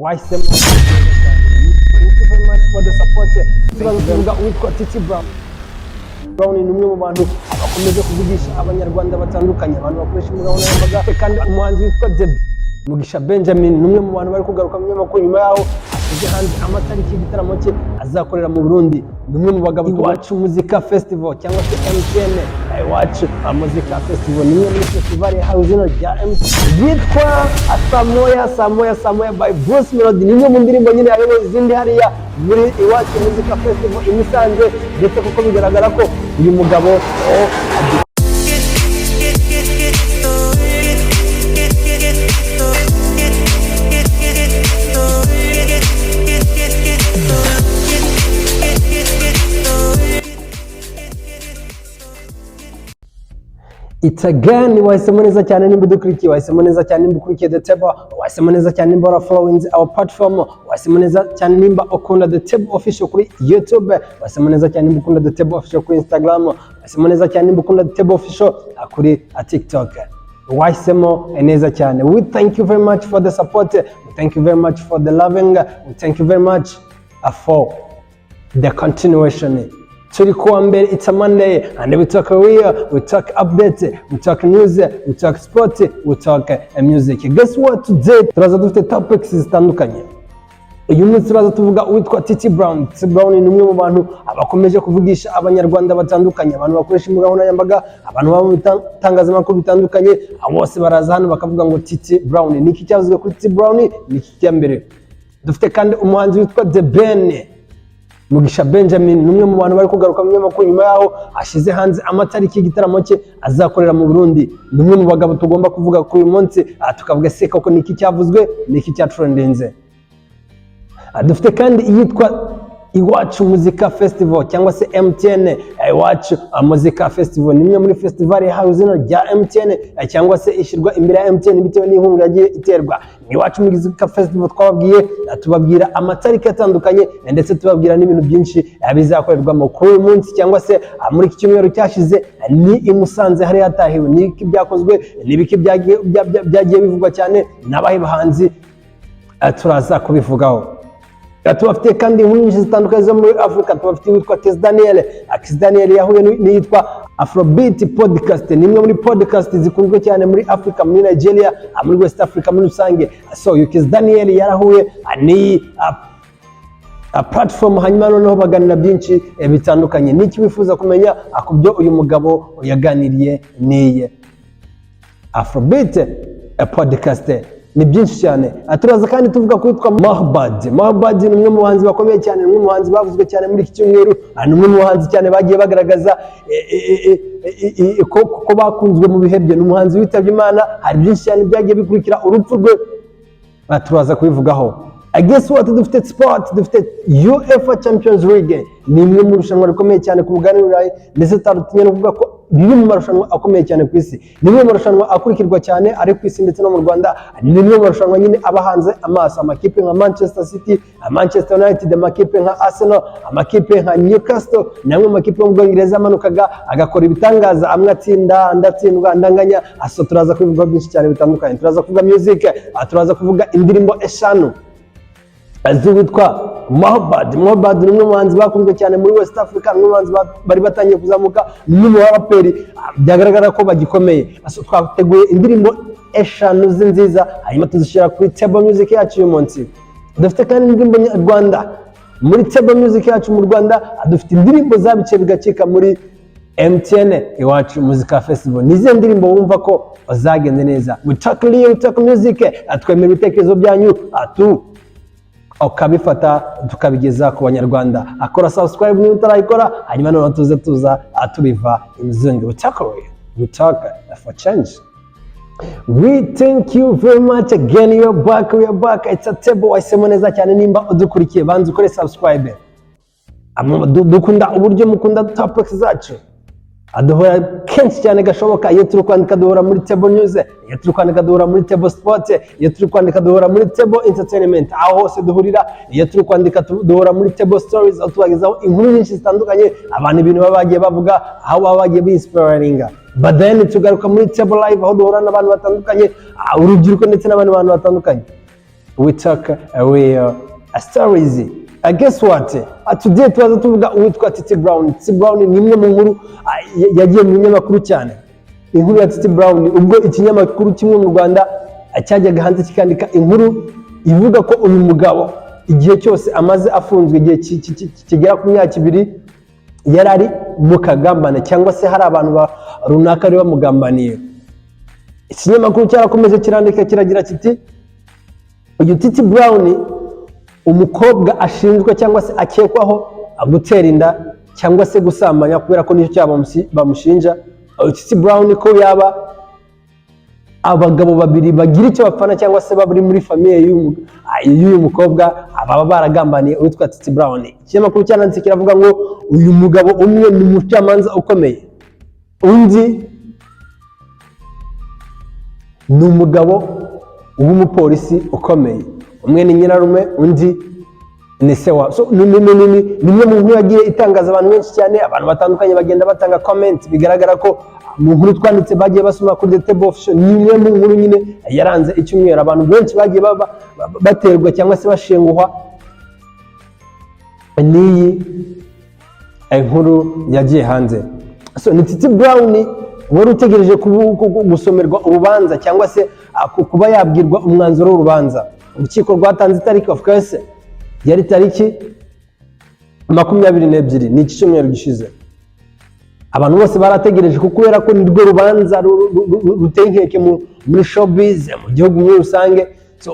Wahisemo. Thank you very much for the support. Turaza tuvuga uwitwa Titi Brown. Brown ni umwe mu bantu bakomeje kuvugisha Abanyarwanda batandukanye, abantu bakoresha imbuga nkoranyambaga. Kandi umuhanzi witwa The Mugisha Benjamin ni umwe mu bantu bari kugaruka mu binyamakuru nyuma yaho ashyize hanze amatariki y'igitaramo cye azakorera mu Burundi. Ni umwe mu bagabo. Iwacu Muzika Festival cyangwa se MTN Iwacu Muzika Festival ni imwe muri festival yahawe izina rya MTN. Yitwa Samoya Samoya Samoya by Bruce Melody ni imwe mu ndirimbo nyine yayoboye izindi hariya muri Iwacu Muzika Festival i Musanze, ndetse kuko bigaragara ko uyu mugabo, oh, Get, get, get, get, get, get, get, get, get, get, get, get, get, get, get, get, get, get. It's again, wahisemo neza cyane nimba udukurikiye, wahisemo neza cyane nimba ukurikiye The Table, wahisemo neza cyane nimba wara following our platform, wahisemo neza cyane nimba ukunda The Table Official kuri YouTube, wahisemo neza cyane nimba ukunda The Table Official kuri Instagram, wahisemo neza cyane nimba ukunda The Table Official kuri TikTok. Wahisemo neza cyane. We thank you very much for the support. We thank you very much for the loving. We thank you very much for the continuation. Turi kuwa mbere, it's a Monday and we talk real, we talk updates, we talk news, we talk sport, we talk music. Guess what? Today turaza dufite topics zitandukanye. Uyu munsi turaza tuvuga uwitwa Titi Brown. Titi Brown ni umwe mu bantu bakomeje kuvugisha Abanyarwanda batandukanye, abantu bakoresha imbuga nkoranyambaga, abantu baba mu bitangazamakuru bitandukanye, abo bose baraza hano bakavuga ngo Titi Brown. Ni iki cyavuzwe kuri Titi Brown? Ni iki cya mbere? Dufite kandi umuhanzi witwa The Ben. Mugisha Benjamin ni umwe mu bantu bari kugaruka mu binyamakuru nyuma yaho ashyize hanze amatariki y'igitaramo cye azakorera mu Burundi. Ni umwe mu bagabo tugomba kuvuga kuri uyu munsi, aha tukavuga se koko ni iki cyavuzwe, ni iki cyatrendinze. Dufite kandi iyitwa Iwacu Muzika Festival cyangwa se MTN Iwacu Muzika Festival. Ni imwe muri festival yahawe izina rya MTN cyangwa se ishyirwa imbere ya MTN bitewe n'inkunga yagiye iterwa. Ni Iwacu Muzika Festival twababwiye, tubabwira amatariki atandukanye, ndetse tubabwira n'ibintu byinshi bizakorerwamo kuri uyu munsi cyangwa se muri iki cyumweru cyashize. Ni i Musanze hari hatahiwe. Ni iki byakozwe? Ni ibiki byagiye bivugwa cyane? N'abahe bahanzi? Turaza kubivugaho. Tubafite kandi inkuru nyinshi zitandukanye zo muri Afurika. Tubafite uwitwa Kizz Daniel. Kizz Daniel yahuye n'iyitwa Afrobeat Podcast. Ni imwe muri podcast zikunzwe cyane muri Afurika, muri Nigeria, muri West Africa muri rusange. So uyu Kizz Daniel yarahuye n'iyi platform, hanyuma noneho baganira byinshi bitandukanye. Niki wifuza kumenya ku byo uyu mugabo yaganiriye n'iyi Afrobeat Podcast? Ni byinshi cyane. Turaza kandi tuvuga ku witwa Mohbad. Mohbad ni umwe mu bahanzi bakomeye cyane, ni umwe mu bahanzi bavuzwe cyane muri iki cyumweru. Ni umwe mu bahanzi cyane bagiye bagaragaza ko bakunzwe mu bihe bye. Ni umuhanzi witabye Imana, hari byinshi cyane byagiye bikurikira urupfu rwe. Turaza kubivugaho. Guess what? Dufite sport, dufite UEFA Champions League. Ni imwe mu rushanwa rikomeye cyane ku mugabane w'Uburayi, ndetse tutatinya no kuvuga ko riri mu marushanwa akomeye cyane ku isi. Ni imwe mu marushanwa akurikirwa cyane ari ku isi ndetse no mu Rwanda. Ni imwe mu marushanwa nyine aba hanze amaso amakipe nka Manchester City, Manchester United, amakipe nka Arsenal, amakipe nka Newcastle. Ni amwe mu makipe yo mu Bwongereza amanukaga agakora ibitangaza, amwe atsinda, andi atsindwa, andi anganya. So turaza kubivuga byinshi cyane bitandukanye. Turaza kuvuga music, turaza kuvuga indirimbo 5 z'uwitwa Mohbad. Mohbad ni umwe mu bahanzi bakunzwe cyane muri West Africa, ni umwe mu bahanzi bari batangiye kuzamuka, ni umwe mu baraperi byagaragara ko bagikomeye. So, twateguye indirimbo 5 ze nziza, hanyuma tuzishyira kuri table music yacu uyu munsi. Dufite kandi indirimbo nyarwanda muri table music yacu mu Rwanda. Dufite indirimbo zabiciye bigacika muri MTN Iwacu Muzika Festival. Ni izihe ndirimbo wumva ko zagenze neza? We talk real, we talk music. Twemera ibitekerezo byanyu, tu ukabifata tukabigeza ku Banyarwanda. Akora subscribe niba utarayikora, hanyuma noneho tuze tuza tubiva imizungu. We talk real, we talk for change. We thank you very much again. You're back, we are back. It's a table. Wahisemo neza cyane nimba udukurikiye. Banza ukore subscribe. Dukunda uburyo mukunda topics zacu. Aduhora kenshi cyane gashoboka. Iyo turi kwandika duhora muri table news, iyo turi kwandika duhora muri table sport, iyo turi kwandika duhora muri table entertainment, aho hose duhurira. Iyo turi kwandika duhora muri table stories, aho tubagezaho inkuru nyinshi zitandukanye, abantu ibintu baba bagiye bavuga, aho baba bagiye binspiringa. But then tugaruka muri table live, aho duhura n'abantu batandukanye, urubyiruko ndetse n'abandi bantu batandukanye. We talk real stories. Guess what? Today tubaza tuvuga uwitwa Titi Brown. Titi Brown ni imwe mu nkuru yagiye mu binyamakuru cyane. Inkuru ya Titi Brown, ubwo ikinyamakuru kimwe mu Rwanda cyajyaga hanze kikandika inkuru ivuga ko uyu mugabo igihe cyose amaze afunzwe, igihe kigera ku myaka 2, yari ari mu kagambane cyangwa se hari abantu runaka bari bamugambaniye. Ikinyamakuru cyarakomeje kirandika, kiragira kiti: "Uyu Titi Brown, umukobwa ashinjwa cyangwa se akekwaho gutera inda cyangwa se gusambanya, kubera ko nicyo cyaha bamushinja, uyu Titi Brown ko yaba abagabo babiri bagira icyo bapfana cyangwa se bari muri famille y'uyu mukobwa baba baragambaniye uwitwa Titi Brown." Ikinyamakuru cyanditse kiravuga ngo uyu mugabo umwe ni umucamanza ukomeye, undi ni umugabo w'umupolisi ukomeye. Umwe ni nyirarume, undi ni se wabo. So, ni imwe mu nkuru yagiye itangaza abantu benshi cyane. Abantu batandukanye bagenda batanga comment. Bigaragara ko mu nkuru twanditse bagiye basoma kuri The Table Official. Ni imwe mu nkuru nyine yaranze icyumweru. Abantu benshi bagiye baterwa cyangwa se bashenguhwa n'iyi inkuru yagiye hanze. So, ni Titi Brown wari utegereje gusomerwa urubanza cyangwa se kuba yabwirwa umwanzuro w'urubanza. Urukiko rwatanze itariki, of course yari tariki 22, ni iki cyumweru gishize. Abantu bose barategereje, kuko kubera ko nirwo rubanza ruteye inkeke muri showbiz, mu gihugu muri rusange. So,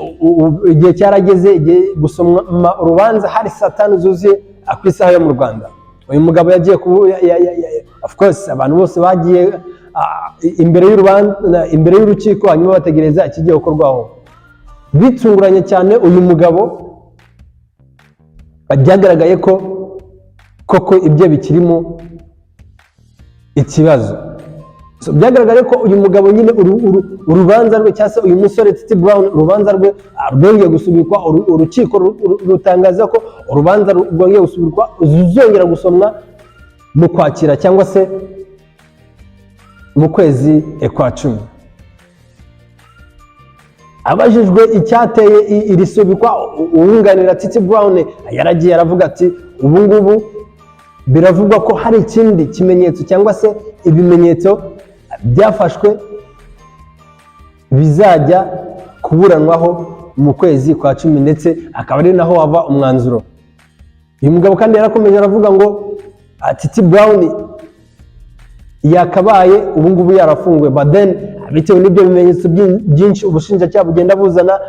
igihe cyarageze, igihe gusoma urubanza hari saa 5 zuzuye ku isaha yo mu Rwanda. Uyu mugabo yagiye kubu of course abantu bose bagiye imbere y'urubanza, imbere y'urukiko, hanyuma bategereza ikigiye gukorwaho. Bitunguranye cyane, uyu mugabo byagaragaye ko koko ibye bikirimo ikibazo. So, byagaragaye ko uyu mugabo nyine urubanza rwe, cyangwa se uyu musore Titi Brown, urubanza rwe rwongeye gusubikwa. Urukiko rutangaza ko urubanza rwongeye gusubikwa, ruzongera gusomwa mu Kwakira cyangwa se mu kwezi kwa 10. Abajijwe icyateye iri subikwa, uwunganira Titi Brown yaragiye aravuga ati: "Ubu ngubu biravugwa ko hari ikindi kimenyetso cyangwa se ibimenyetso byafashwe bizajya kuburanwaho mu kwezi kwa 10, ndetse akaba ari naho hava umwanzuro." Uyu mugabo kandi yarakomeje aravuga ngo Titi Brown yakabaye ubu ngubu yarafunguwe, but then bitewe n'ibyo bimenyetso byinshi ubushinjacyaha bugenda buzana,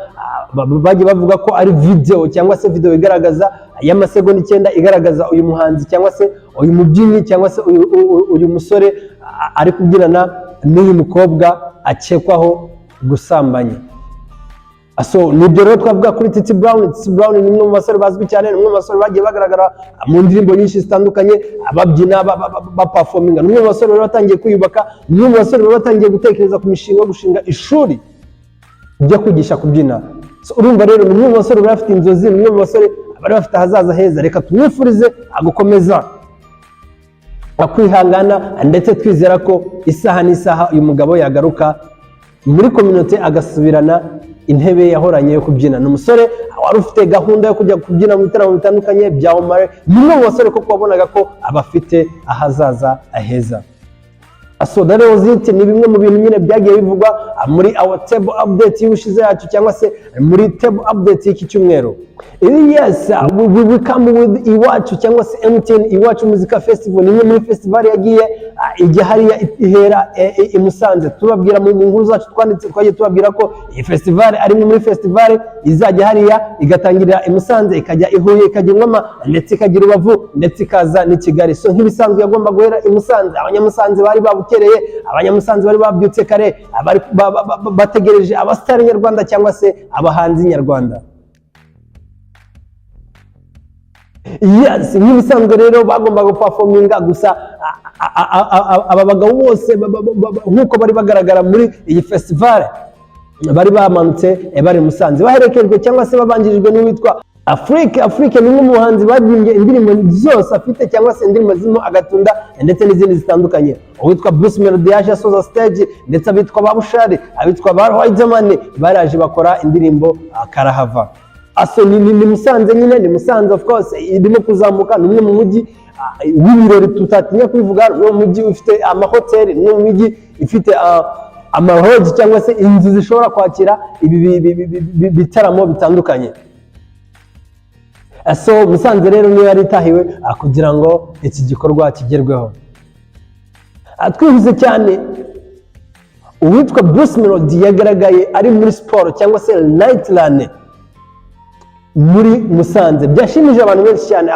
bagiye bavuga ko ari video cyangwa se video igaragaza y'amasegonda 9, igaragaza uyu muhanzi cyangwa se uyu mubyinnyi cyangwa se uyu musore ari kubyinana n'uyu mukobwa akekwaho gusambanya. So, nibyo rero twavuga kuri Titi Brown. Titi Brown ni umwe mu basore bazwi cyane, ni umwe mu basore bagiye bagaragara mu ndirimbo nyinshi zitandukanye, ababyina, baperforminga. Ni umwe mu basore bari batangiye kwiyubaka, ni umwe mu basore bari batangiye gutekereza ku mishinga yo gushinga ishuri ryo kwigisha kubyina. So, urumva rero ni umwe mu basore bari bafite inzozi, ni umwe mu basore bari bafite ahazaza heza. Reka tumwifurize gukomeza kwihangana, ndetse twizera ko isaha n'isaha uyu mugabo yagaruka muri communauté, agasubirana intebe yahoranye yo kubyina. Ni umusore wari ufite gahunda yo kujya kubyina mu bitaramo bitandukanye bya Omar. Ni umwe mu basore koko wabonaga ko aba afite ahazaza heza. So that was it. Ni bimwe mu bintu nyine byagiye bivugwa muri our table update y'ubushize yacu cyangwa se muri table update y'iki cyumweru. Yes, we come with Iwacu cyangwa se MTN Iwacu Muzika Festival. Ni imwe muri festival yagiye ijya hariya ihera i Musanze. Tubabwira mu nkuru zacu twanditse, twagiye tubabwira ko iyi festival ari imwe muri festival izajya hariya igatangirira i Musanze, ikajya i Huye, ikajya i Ngoma, ndetse ikajya i Rubavu, ndetse ikaza n'i Kigali. So, nk'ibisanzwe yagomba guhera i Musanze. Abanyamusanze bari babukereye, Abanyamusanze bari babyutse kare, abari bategereje abasitari nyarwanda cyangwa se abahanzi nyarwanda. Yes, nk'ibisanzwe rero bagombaga guperforminga. Gusa aba bagabo bose nk'uko bari bagaragara muri iyi festival, bari bamanutse bari i Musanze, baherekejwe cyangwa se babanjirijwe n'uwitwa Afrique. Afrique ni umwe mu bahanzi baririmbye indirimbo zose afite, cyangwa se indirimbo zirimo Agatunda ndetse n'izindi zitandukanye. Uwitwa Bruce Melody yaje asoza stage, ndetse abitwa ba Bushali, abitwa ba Riderman baraje bakora indirimbo Karahava. Aso ni Musanze nyine, ni Musanze of course irimo kuzamuka. Ni umwe mu mujyi w'ibirori, tutatinya kubivuga. Ni umwe mu mujyi ufite amahoteli, ni umwe mu mijyi ifite amaloji cyangwa se inzu zishobora kwakira ibi bitaramo bitandukanye. So Musanze rero niyo yari itahiwe kugira ngo iki gikorwa kigerweho. Twihuse cyane, uwitwa Bruce Melody yagaragaye ari muri siporo cyangwa se night run muri Musanze. Byashimije abantu benshi cyane.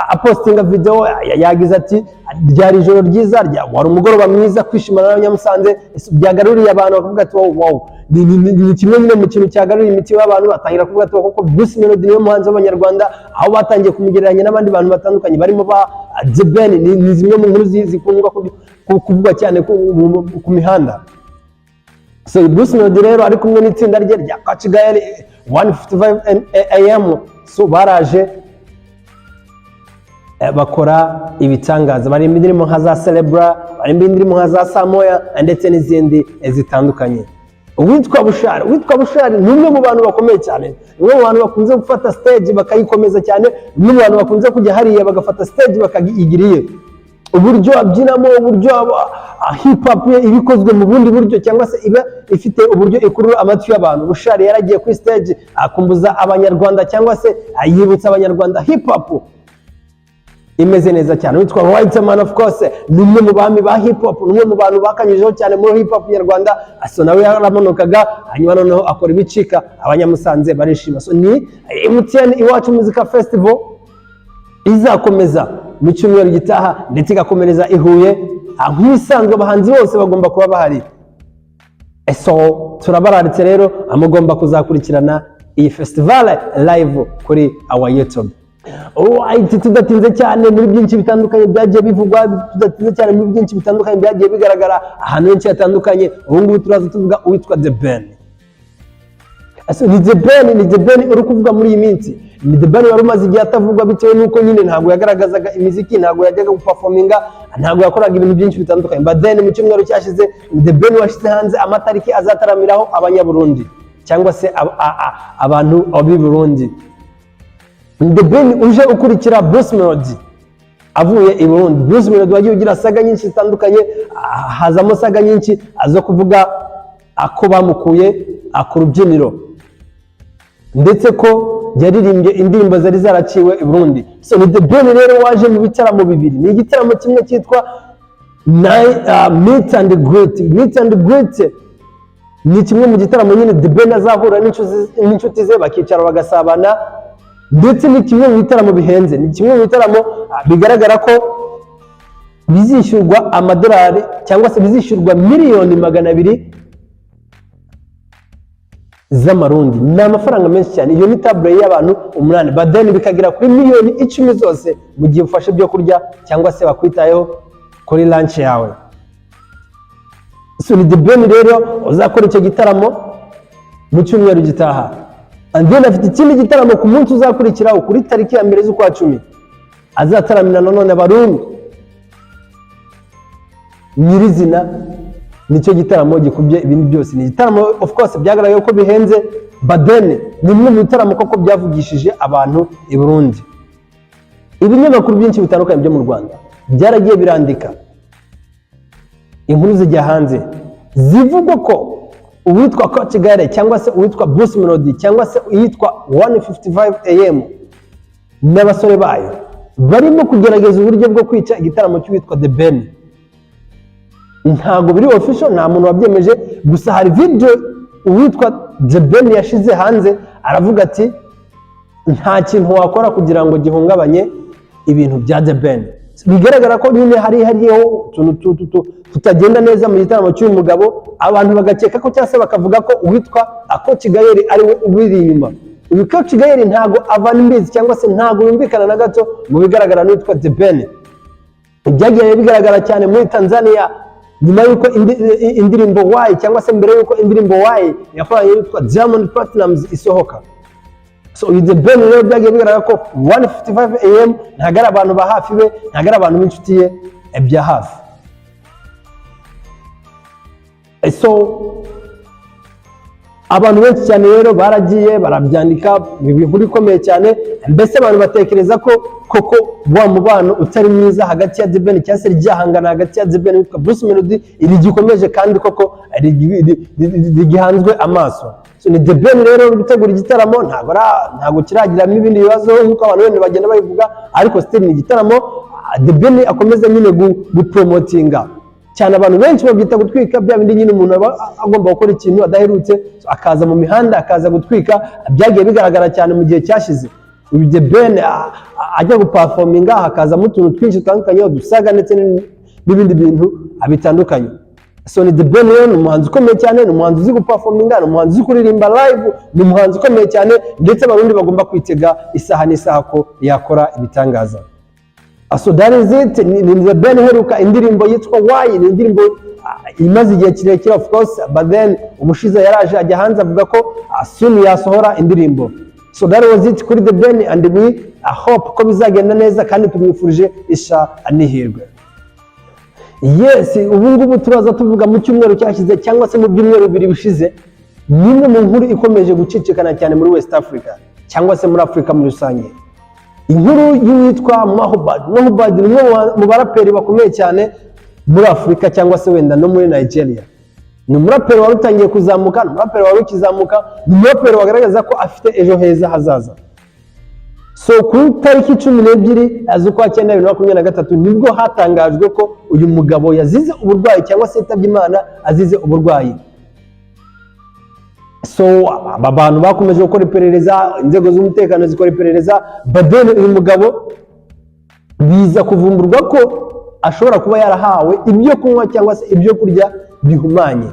Apostinga video, yagize ati: "Ryari ijoro ryiza, wari umugoroba mwiza kwishimana n'Abanyamusanze." Byagaruriye abantu bakavuga ati: "Wow, wow." Ni kimwe nyine mu kintu cyagaruriye imitima y'abantu, batangira kuvuga ati: "Koko Bruce Melody niwe muhanzi w'Abanyarwanda," aho batangiye kumugereranya n'abandi bantu batandukanye barimo ba The Ben. Ni zimwe mu nkuru zikundwa kuvugwa cyane ku mihanda. So Bruce Melody rero ari kumwe n'itsinda rye rya Kigali 155 AM. So baraje bakora ibitangaza, baririmba indirimbo nka za Celebra, baririmba indirimbo nka za Samoya ndetse n'izindi zitandukanye. Uwitwa Bushali ni umwe mu bantu bakomeye cyane, ni umwe mu bantu bakunze gufata stage bakayikomeza cyane, ni umwe mu bantu bakunze kujya hariya bagafata stage bakayigira iye. Uburyo abyinamo, uburyo hip hop ye iba ikozwe mu bundi buryo, cyangwa se iba ifite uburyo ikurura amatwi y'abantu. Bushali yaragiye kuri stage akumbuza Abanyarwanda, cyangwa se yibutsa Abanyarwanda hip hop imeze neza cyane. Witwa Riderman of course ni umwe mu bami ba hip hop, ni umwe mu bantu bakanyujijeho cyane muri hip hop nyarwanda. So nawe yaramanukaga, hanyuma noneho akora ibicika, Abanyamusanze barishima. So ni MTN Iwacu Muzika Festival izakomeza mu cyumweru gitaha, ndetse igakomereza i Huye. Nk'ibisanzwe abahanzi bose bagomba kuba bahari. So turabararitse rero, mugomba kuzakurikirana iyi festival live kuri our YouTube. Alright, tudatinze cyane muri byinshi bitandukanye byagiye bivugwa, tudatinze cyane muri byinshi bitandukanye byagiye bigaragara ahantu henshi hatandukanye, ubu ngubu turaza tuvuga uwitwa The Ben. Ese ni The Ben? Ni The Ben uri kuvuga muri iyi minsi. Ni The Ben wari umaze igihe atavugwa, bitewe n'uko nyine ntabwo yagaragazaga imiziki, ntabwo yajyaga guperforminga, ntabwo yakoraga ibintu byinshi bitandukanye. But then mu cyumweru cyashize ni The Ben washyize hanze amatariki azataramiraho Abanyaburundi, cyangwa se abantu b'i Burundi. Ni The Ben uje ukurikira Bruce Melody avuye i Burundi. Bruce Melody wagiye ugira saga nyinshi zitandukanye, hazamo saga nyinshi zo kuvuga ako bamukuye ku rubyiniro, ndetse ko yaririmbye indirimbo zari zaraciwe i Burundi. So ni The Ben rero waje mu bitaramo bibiri. Ni igitaramo kimwe cyitwa Meet and Greet. Meet and Greet ni kimwe mu gitaramo nyine The Ben azahura n'inshuti ze, bakicara bagasabana, ndetse ni kimwe mu bitaramo bihenze. Ni kimwe mu bitaramo bigaragara ko bizishyurwa amadolari, cyangwa se bizishyurwa miliyoni 200 z'amarundi. Ni amafaranga menshi cyane. Iyo ni table y'abantu umunani, but then bikagera kuri miliyoni 10 zose mu gihe ufashe ibyo kurya cyangwa se bakwitayeho kuri lunch yawe. So ni The Ben rero uzakora icyo gitaramo mu cyumweru gitaha, and then afite ikindi gitaramo ku munsi uzakurikiraho, kuri tariki ya 1 z'ukwa 10, azataramira nanone Abarundi nyirizina. Nicyo gitaramo gikubye ibindi byose. Ni igitaramo of course byagaragaye ko bihenze, but then ni bimwe mu bitaramo koko byavugishije abantu i Burundi. Ibinyamakuru byinshi bitandukanye byo mu Rwanda byaragiye birandika inkuru zijya hanze zivugwa ko uwitwa Coach Gael, cyangwa se uwitwa Bruce Melody, cyangwa se uwitwa 155 AM n'abasore bayo barimo kugerageza uburyo bwo kwica igitaramo cy'uwitwa The Ben. Ntabwo biri official, nta muntu wabyemeje, gusa hari video uwitwa The Ben yashize hanze, aravuga ati: "Nta kintu wakora kugira ngo gihungabanye ibintu bya The Ben." Bigaragara ko nyine hariho utuntu tutagenda neza mu gitaramo cy'uyu mugabo, abantu bagakeka ko, cyangwa se bakavuga ko uwitwa Coach Gael ari we ubiri inyuma. Uyu Coach Gael ntabwo avana imbizi, cyangwa se ntabwo yumvikana na gato mu bigaragara n'uwitwa The Ben. Byagiye bigaragara cyane muri Tanzania nyuma y'uko indirimbo Why, cyangwa se mbere y'uko indirimbo Why yakoranye yitwa Diamond Platnumz isohoka. So uyu The Ben rero byagiye bigaragara ko 1:55 AM ntabwo ari abantu ba hafi be, ntabwo ari abantu b'inshuti ye bya hafi. So abantu benshi cyane rero baragiye barabyandika, inkuru ikomeye cyane. Mbese abantu batekereza ko koko wa mubano utari mwiza hagati ya The Ben, cyangwa se ryahangana hagati ya The Ben witwa Bruce Melody, rigikomeje kandi koko rigihanzwe amaso. So ni The Ben rero uri gutegura igitaramo, ntabwo kiragiramo ibindi bibazo nk'uko abantu wenda bagenda babivuga, ariko still ni igitaramo The Ben akomeza nyine gupromotinga cyane. Abantu benshi babyita gutwika, bya bindi nyine umuntu aba agomba gukora ikintu adaherutse, so akaza mu mihanda akaza gutwika. Byagiye bigaragara cyane mu gihe cyashize, uyu The Ben ajya guperforminga hakazamo utuntu twinshi dutandukanye, udusaga ndetse n'ibindi bintu bitandukanye. So ni The Ben rero, ni umuhanzi ukomeye cyane, ni umuhanzi uzi guperforminga, ni umuhanzi uzi kuririmba live, ni umuhanzi ukomeye cyane, ndetse Abarundi bagomba kwitega isaha n'isaha ko yakora ibitangaza. So that is it. Ni The Ben iheruka indirimbo yitwa Why, ni indirimbo imaze igihe kirekire of course, but then ubushize yaraje ajya hanze avuga ko soon yasohora indirimbo. So that was it kuri The Ben, and we hope ko bizagenda neza kandi tumwifurije isha n'ihirwe. Yes, ubu ngubu turaza tuvuga mu cyumweru cyashize cyangwa se mu byumweru 2 bishize, ni imwe mu nkuru ikomeje gucicikana cyane muri West Africa cyangwa se muri Afurika muri rusange, inkuru y'uwitwa Mohbad. Mohbad ni umwe mu baraperi bakomeye cyane muri Afurika cyangwa se wenda no muri Nigeria. Ni umuraperi wari utangiye kuzamuka, ni umuraperi wari ukizamuka, ni umuraperi wagaragaza ko afite ejo heza hazaza. So ku tariki 12 z'ukwa cyenda 2023 nibwo hatangajwe ko uyu mugabo yazize uburwayi cyangwa se yitabye Imana azize uburwayi. So aba bantu bakomeje gukora iperereza, inzego z'umutekano zikora iperereza, but then uyu mugabo biza kuvumburwa ko ashobora kuba yarahawe ibyo kunywa cyangwa se ibyo kurya bihumanye.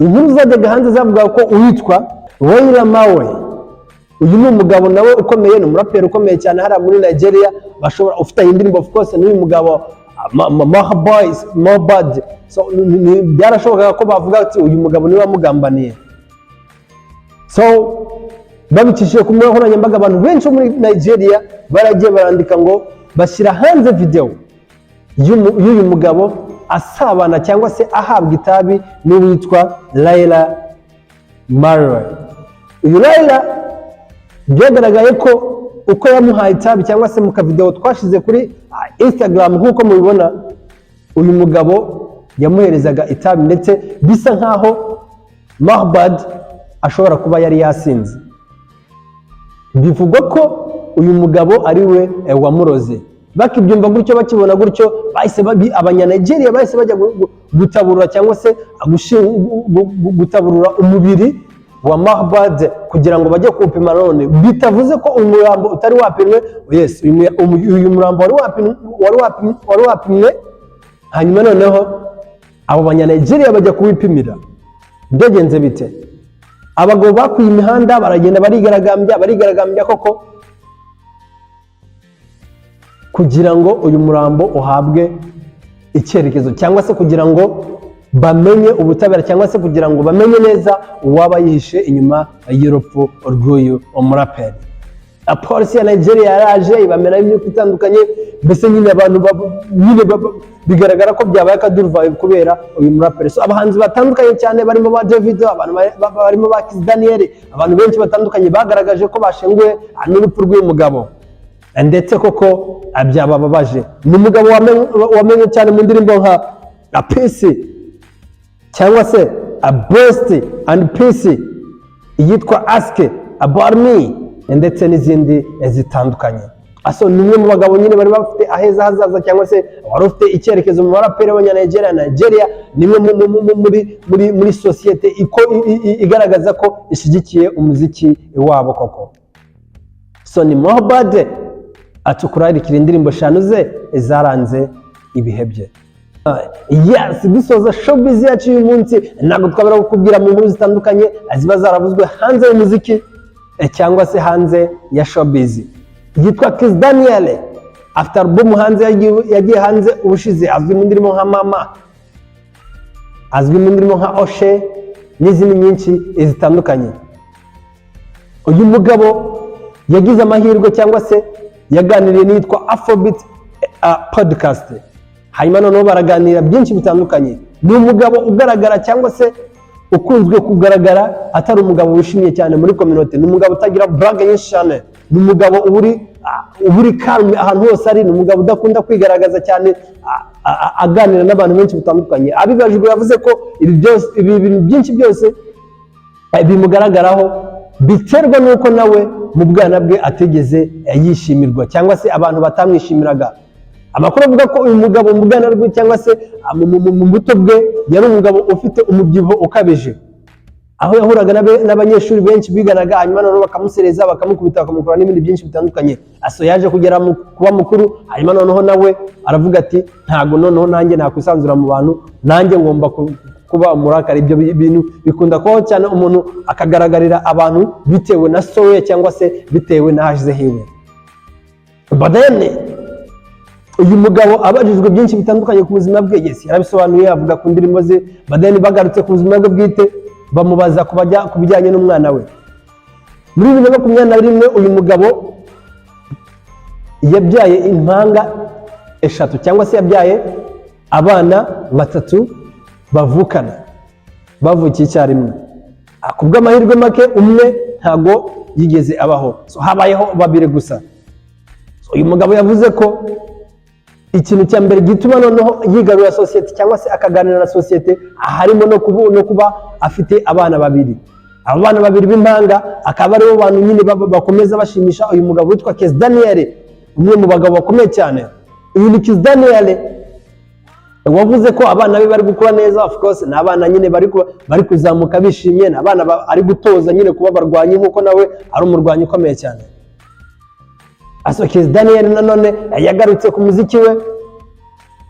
Inkuru zajyaga hanze zavuga ko uwitwa Naira Marley, uyu ni umugabo nawe ukomeye, ni umuraperi ukomeye cyane hariya muri Nigeria, bashobora ufitanye indirimbo of course n'uyu mugabo Mohbad. So byarashobokaga ko bavuga ati uyu mugabo niwe wamugambaniye. So babicishije ku mbuga nkoranyambaga, abantu benshi bo muri Nigeria baragiye barandika ngo bashyira hanze video y'uyu mugabo asabana cyangwa se ahabwa itabi n'uwitwa Naira Marley. Uyu Naira byagaragaye ko uko yamuhaye itabi, cyangwa se mu kavideo twashize kuri Instagram nk'uko mubibona, uyu mugabo yamuherezaga itabi ndetse bisa nkaho Mohbad ashobora kuba yari yasinze. Bivugwa ko uyu mugabo ari we wamuroze. Bakibyumva gutyo, bakibona gutyo, bahise Abanyanigeria bahise bajya gutaburura cyangwa se gutaburura umubiri wa Mohbad kugira ngo bajye kuwupima. None bitavuze ko umurambo utari wapimwe. Yes, uyu murambo wari wapimwe, hanyuma noneho abo Banyanigeria bajya kuwipimira. Byagenze bite? Abagabo bakuye imihanda baragenda barigaragambya, barigaragambya koko kugira ngo uyu murambo uhabwe icyerekezo, cyangwa se kugira ngo bamenye ubutabera, cyangwa se kugira ngo bamenye neza uwaba yihishe inyuma y'urupfu rw'uyu muraperi. Polisi ya Nigeria yaraje ibamena imyuka itandukanye. Mbese nyine abantu nyine bigaragara ko byabaye akaduruvayo kubera uyu muraperi. So abahanzi batandukanye cyane barimo ba Davido, abantu barimo ba Kizz Daniel, abantu benshi batandukanye bagaragaje ko bashenguwe n'urupfu rw'uyu mugabo, ndetse koko byabababaje. Ni umugabo wamenye cyane mu ndirimbo nka a Peace cyangwa se a Blessed and Peace, iyitwa Ask About Me ndetse n'izindi zitandukanye. So ni umwe mu bagabo nyine bari bafite aheza hazaza cyangwa se wari ufite icyerekezo mu baraperi b'Abanyanigeria. Nigeria ni imwe muri sosiyete igaragaza ko ishyigikiye umuziki wabo koko. So ni Mohbad atukurarikira indirimbo eshanu ze zaranze ibihe bye. Yes, dusoza showbiz yacu y'uyu munsi, ntabwo twabura kukubwira mu nkuru zitandukanye ziba zaravuzwe hanze y'umuziki cyangwa se hanze ya showbiz. Yitwa Kizz Daniel, afite album hanze, yagiye hanze ubushize. Azwi mu ndirimbo nka Mama, azwi mu ndirimbo nka Oshe n'izindi nyinshi zitandukanye. Uyu mugabo yagize amahirwe cyangwa se yaganiriye n'iyitwa Afrobeat Podcast, hanyuma noneho baraganira byinshi bitandukanye. Ni umugabo ugaragara cyangwa se ukunzwe kugaragara atari umugabo wishimye cyane muri communauté. Ni umugabo utagira blague nyinshi cyane, ni umugabo uba uri calme ahantu hose ari, ni umugabo udakunda kwigaragaza cyane aganira n'abantu benshi batandukanye. Abibajijwe, yavuze ko ibi byose, ibi bintu byinshi byose bimugaragaraho biterwa n'uko nawe mu bwana bwe atigeze yishimirwa cyangwa se abantu batamwishimiraga. Amakuru avuga ko uyu mugabo mu bwana bwe cyangwa se mu buto bwe yari umugabo ufite umubyibuho ukabije, aho yahuraga n'abanyeshuri benshi biganaga, hanyuma noneho bakamusereza, bakamukubita, bakamukora n'ibindi byinshi bitandukanye. So yaje kugera mu kuba mukuru, hanyuma noneho nawe aravuga ati: "Ntago noneho nanjye nakwisanzura mu bantu, nanjye ngomba kuba umurakari." Ibyo bintu bikunda kubaho cyane, umuntu akagaragarira abantu bitewe na story ye cyangwa se bitewe n'ahashize hiwe. But then uyu mugabo abajijwe byinshi bitandukanye ku buzima bwe, yes, yarabisobanuye, avuga ku ndirimbo ze. But then bagarutse ku buzima bwe bwite, bamubaza ku bijyanye n'umwana we. Muri 2021 uyu mugabo yabyaye impanga eshatu cyangwa se yabyaye abana batatu bavukana, bavukiye icyarimwe. Ku bw'amahirwe make umwe ntago yigeze abaho, so habayeho babiri gusa. So, uyu mugabo yavuze ko ikintu cya mbere gituma noneho yigarurira sosiyete cyangwa se akaganira na sosiyete harimo no kuba afite abana babiri. Abo bana babiri b'impanga akaba aribo bantu nyine bakomeza bashimisha uyu mugabo witwa Kizz Daniel, umwe mu bagabo bakomeye cyane. Uyu ni Kizz Daniel wavuze ko abana be bari gukura neza. Of course ni abana nyine bari kuzamuka bishimye, ni abana ari gutoza nyine kuba abarwanyi nk'uko nawe ari umurwanyi ukomeye cyane. So Kizz Daniel nanone yagarutse ku muziki we,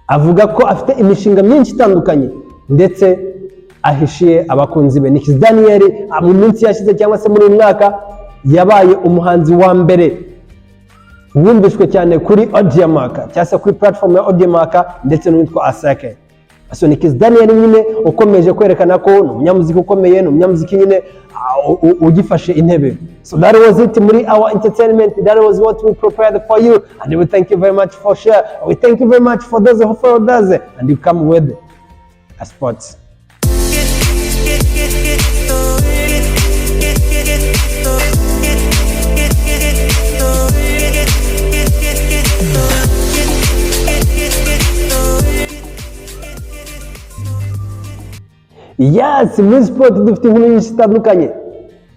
avuga ko afite imishinga myinshi itandukanye ndetse ahishiye abakunzi be. Ni Kizz Daniel mu minsi yashize cyangwa se muri uyu mwaka yabaye umuhanzi wa mbere wumvishwe cyane kuri Audiomack cyangwa se kuri platform ya Audiomack, ndetse n'uwitwa Asake. So ni Kizz Daniel nyine ukomeje kwerekana ko ni umunyamuziki ukomeye, ni umunyamuziki nyine ugifashe intebe. So that was it muri our entertainment. That was what we prepared for you, and we thank you very much for share. We thank you very much for those who followed us and you come with a sports. Get, get, get, get, get, get, get. Yes, muri sport dufite inkuru nyinshi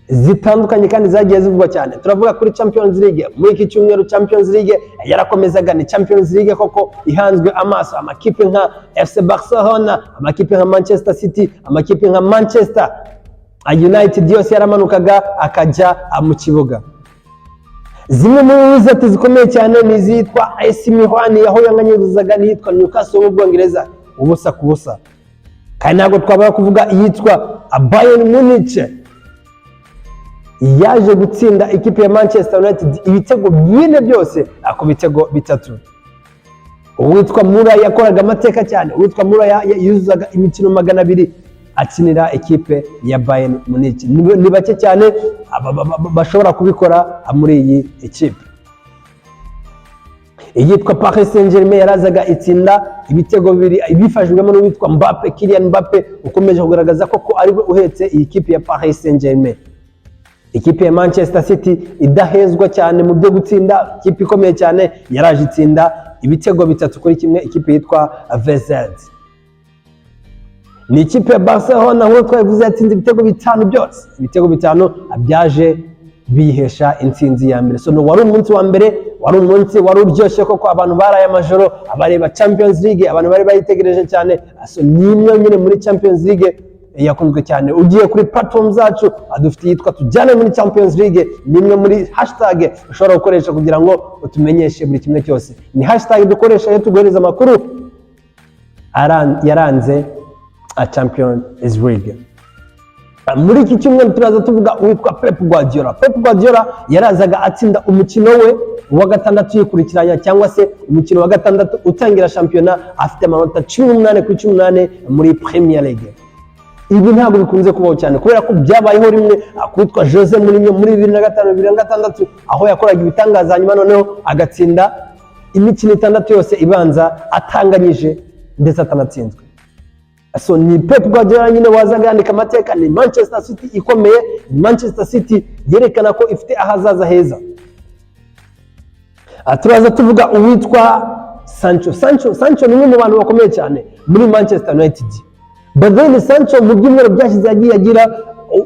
zitandukanye kandi zagiye zivugwa cyane. Turavuga kuri Champions League. Muri iki cyumweru Champions League yarakomezaga. Ni Champions League koko ihanzwe amaso, amakipe nka FC Barcelona, amakipe nka Manchester City, amakipe nka Manchester United yose yaramanukaga akajya mu kibuga. Zimwe muri result zikomeye cyane ni izitwa AC Milan, aho yanganyizaga n'iyitwa Newcastle mu Bwongereza 0-0. Kandi ntabwo twabura kuvuga iyitwa Bayern Munich yaje gutsinda ikipe ya Manchester United ibitego bine byose ku bitego bitatu. Uwitwa Müller yakoraga amateka cyane. Uwitwa Müller yuzuzaga imikino 200 akinira ikipe ya Bayern Munich. Ni bake cyane bashobora kubikora muri iyi ikipe. Iyitwa Paris Saint-Germain yarazaga itsinda ibitego bibiri bifashijwemo n'uwitwa Mbappe, Kylian Mbappe, ukomeje kugaragaza ko ari we uhetse iyi kipe ya Paris Saint-Germain. Ikipe ya Manchester City idahezwa cyane mu byo gutsinda, ikipe ikomeye cyane, yaraje itsinda ibitego 3-1 ikipe yitwa VZ. Ni ikipe ya Barcelona, nk'uko twabivuze, yatsinze ibitego bitanu byose. Ibitego bitanu byaje bihesha intsinzi ya mbere. So no, wari umunsi wa mbere, wari umunsi wari uryoshye koko. Abantu baraye amajoro abareba Champions League, abantu bari bayitegereje cyane. So ni imwe nyine muri Champions League yakunzwe cyane. Ugiye kuri platform zacu, dufite iyitwa "Tujyane muri Champions League". Ni imwe muri hashtag ushobora gukoresha kugira ngo utumenyeshe buri kimwe cyose. Ni hashtag dukoresha iyo tuguhereza amakuru yaranze a Champions League. Muri iki cyumweru turaza tuvuga uwitwa Pep Guardiola. Pep Guardiola yarazaga atsinda umukino we wa gatandatu yikurikiranya, cyangwa se umukino wa gatandatu utangira shampiyona, afite amanota 18 kuri 18 muri Premier League. Ibi ntabwo bikunze kubaho cyane, kubera ko byabayeho rimwe kwitwa Jose Mourinho muri 2005, 2006, aho yakoraga ibitangaza, hanyuma noneho agatsinda imikino itandatu yose ibanza atanganyije ndetse atanatsinzwe. So ni Pep Guardiola nyine wazaga yandika amateka. Ni Manchester City ikomeye, ni Manchester City yerekana ko ifite ahazaza heza. Aha turaza tuvuga uwitwa Sancho. Sancho ni umwe mu bantu bakomeye cyane muri Manchester United, but then Sancho mu byumweru byashize yagiye agira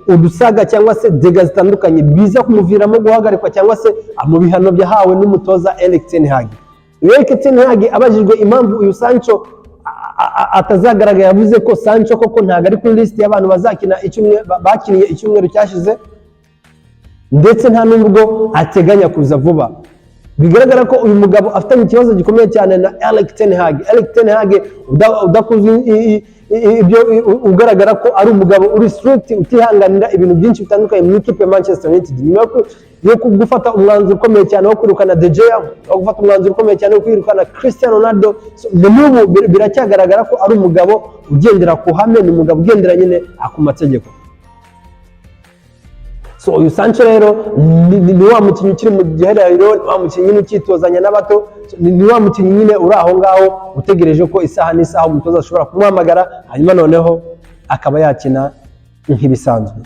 udusaga cyangwa se dégâts zitandukanye, biza kumuviramo guhagarikwa cyangwa se mu bihano byahawe n'umutoza Erik ten Hag. Erik ten Hag abajijwe impamvu uyu Sancho atazagaragara, yavuze ko Sancho koko ntabwo ari kuri list y'abantu bazakina icyumweru, bakiniye icyumweru cyashize, ndetse nta nubwo ateganya kuza vuba. Bigaragara ko uyu mugabo afitanye ikibazo gikomeye cyane na Erik ten Hag. Erik ten Hag udakuze ibyo, ugaragara ko ari umugabo uri strict, utihanganira ibintu byinshi bitandukanye mu ikipe ya Manchester United, nyuma yo gufata umwanzuro ukomeye cyane wo kwirukana De Gea, wo gufata umwanzuro ukomeye cyane wo kwirukana Cristiano Ronaldo. So, na n'ubu biracyagaragara ko ari umugabo ugendera ku hame, ni umugabo ugendera nyine ku mategeko. So uyu Sancho rero ni wa mukinnyi ukiri mu gihererero, ni wa mukinnyi nyine ukitozanya n'abato. So, ni wa mukinnyi nyine uri aho ngaho utegereje ko isaha n'isaha umutoza ashobora kumuhamagara, hanyuma noneho akaba yakina nk'ibisanzwe.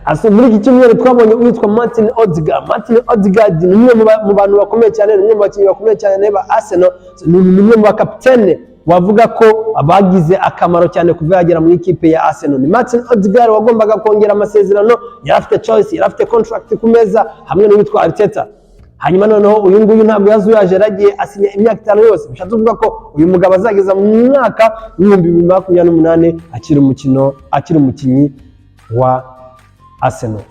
Asa muri iki cyumweru twabonye uwitwa Martin Odegaard. Martin Odegaard ni umwe mu bantu bakomeye cyane, ni umwe mu bakinnyi bakomeye cyane ba Arsenal. So, ni umwe mu bakapitene wavuga ko bagize akamaro cyane kuva yagera mu ikipe ya Arsenal. Ni Martin Odegaard wagombaga kongera amasezerano, yari afite choice, yari afite contract ku meza hamwe n'uwitwa Arteta. Hanyuma noneho uyu nguyu ntabwo yazuyaje, yaragiye asinya imyaka 5 yose. Bishatse kuvuga ko uyu mugabo azageza mu mwaka w'2028 akiri umukino, akiri umukinnyi wa Arsenal.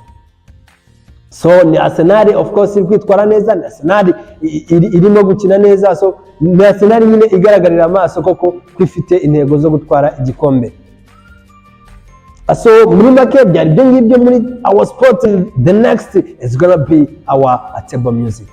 So ni Arsenal of course iri kwitwara neza, ni Arsenal irimo gukina neza. So ni Arsenal nyine igaragarira amaso koko ko ifite intego zo gutwara igikombe. So muri make byari ibyo ngibyo muri our sport. The next is gonna be our table music.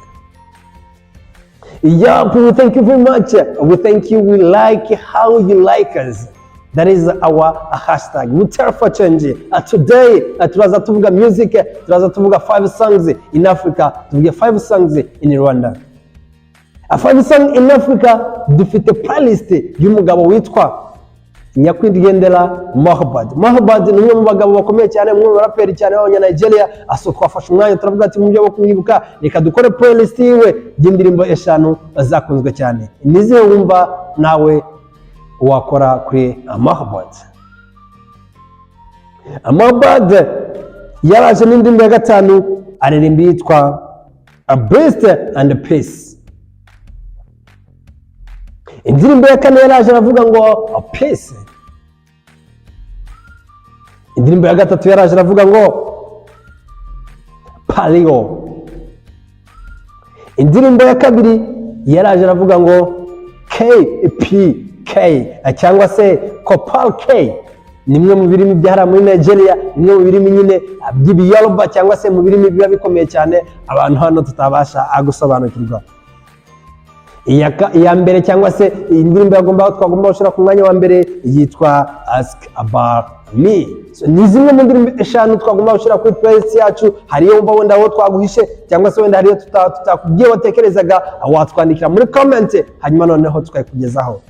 Yeah, we thank you very much. We thank you. We like how you like us. That is our hashtag. We tell for change. Today, turaza tuvuga music, turaza tuvuga five songs in Africa, tuvuge five songs in Rwanda. A five song in Africa, dufite playlist y'umugabo witwa nyakwigendera Mohbad. Mohbad ni umwe mu bagabo bakomeye cyane, umwe mu baraperi cyane b'abanya-Nigeria. Aso twafashe umwanya turavuga ati mu buryo bwo kumwibuka, reka dukore playlist yiwe y'indirimbo eshanu zakunzwe cyane. Nizihe wumva nawe wakora kuri Mohbad? Mohbad yaraje n'indirimbo ya gatanu, aririmba yitwa A Beast and Peace. Indirimbo ya kane yaraje aravuga ngo Peace. Indirimbo ya gatatu yaraje aravuga ngo Palio. Indirimbo ya kabiri yaraje aravuga ngo KPK cyangwa se Kopal K, ni imwe mu birimi byahariwe muri Nigeria, ni imwe mu birimi nyine by'ibiyoruba cyangwa se mu birimi biba bikomeye cyane abantu hano tutabasha gusobanukirwa. Iya mbere cyangwa se iyi ndirimbo twagomba gushyira ku mwanya wa mbere yitwa Ask About Me. So, ni zimwe mu ndirimbo eshanu twagomba gushyira kuri playlist yacu. Hari iyo wumva wenda aho twaguhishe cyangwa se wenda hari iyo tutakubwiye watekerezaga, watwandikira muri comment, hanyuma noneho tukayikugezaho.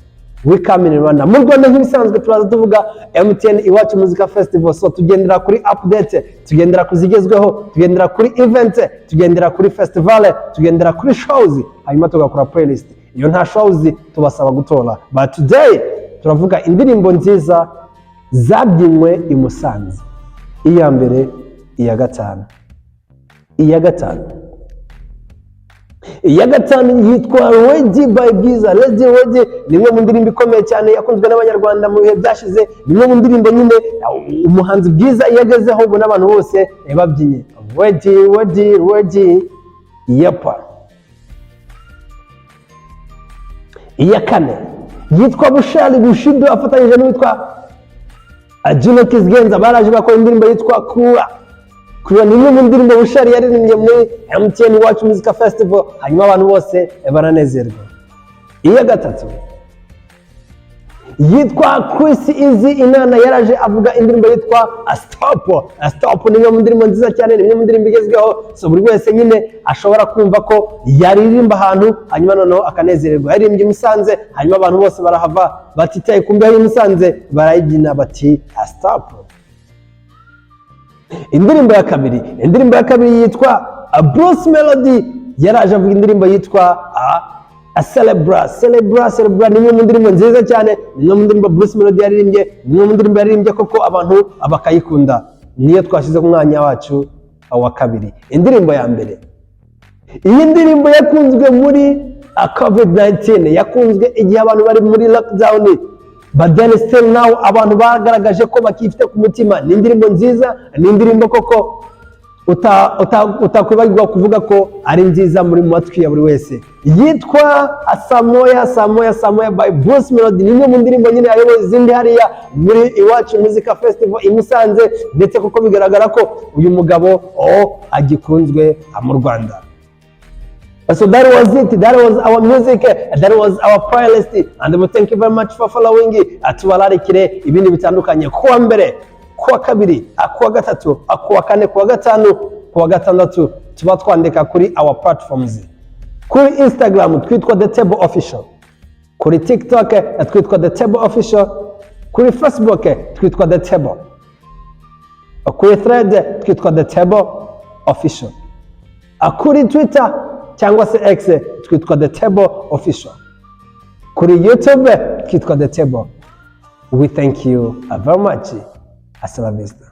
We come in Rwanda. Mu Rwanda nk'ibisanzwe turaza tuvuga MTN Iwacu Muzika Festival. So tugendera kuri update, tugendera ku zigezweho, tugendera kuri event, tugendera kuri festival, tugendera kuri shows, hanyuma tugakora playlist. Iyo nta shows tubasaba gutora. But today turavuga indirimbo nziza zabyinwe i Musanze. Iya mbere, iya gatanu. Iya gatanu. Iya gatanu yitwa Ready by Bwiza. Ready, Ready ni imwe mu ndirimbo ikomeye cyane yakunzwe n'Abanyarwanda mu bihe byashize. Ni imwe mu ndirimbo nyine umuhanzi Bwiza iyo agezeho ubona abantu bose babyinye. Ready, ready, ready. Yapa. Iya kane yitwa Bushali Bushido afatanyije n'uwitwa Juno Kizigenza, baraje bakora indirimbo yitwa Kura. Kura ni imwe mu ndirimbo Bushali yaririmbye muri MTN Iwacu Muzika Festival, hanyuma abantu bose baranezerwa. Iya gatatu Yitwa Chris Easy Inana, yaraje avuga indirimbo yitwa Stop. Stop ni imwe mu ndirimbo nziza cyane, ni imwe mu ndirimbo igezweho. So buri wese nyine ashobora kumva ko yaririmba ahantu, hanyuma noneho akanezererwa. Yaririmbye i Musanze, hanyuma abantu bose barahava batitaye ku mbeho y'i Musanze, barayibyina bati "Stop". Indirimbo ya kabiri yitwa Bruce Melody, yaraje avuga indirimbo yitwa Celebra. Celebra, Celebra ni imwe mu ndirimbo nziza cyane, ni imwe mu ndirimbo Bruce Melody yaririmbye, ni imwe mu ndirimbo yaririmbye koko abantu bakayikunda. Niyo twashyize ku mwanya wacu wa kabiri. Indirimbo ya mbere, iyi ndirimbo yakunzwe muri COVID-19, yakunzwe igihe abantu bari muri lockdown, but then still now abantu bagaragaje ko bakifite ku mutima. Ni indirimbo nziza, ni indirimbo koko utakwibagirwa kuvuga ko ari nziza muri mu matwi ya buri wese. Yitwa Samoya, Samoya, Samoya by Bruce Melody. Ni imwe mu ndirimbo nyine yayoboye izindi hariya muri Iwacu Muzika Festival i Musanze, ndetse kuko bigaragara ko uyu mugabo agikunzwe mu Rwanda. So that was it. That was our music. That was our playlist. And we thank you very much for following. Tubararikire ibindi bitandukanye kuwa mbere, kuwa kabiri, kuwa gatatu, kuwa kane, kuwa gatanu, kuwa gatandatu. Tuba twandika kuri our platforms. Kuri Instagram twitwa The Table Official. Kuri TikTok twitwa The Table Official. Kuri Facebook twitwa The Table. Kuri Thread twitwa The Table Official. Kuri Twitter cyangwa se X twitwa The Table Official. Kuri YouTube twitwa The Table. We thank you very much. Hasta la vista.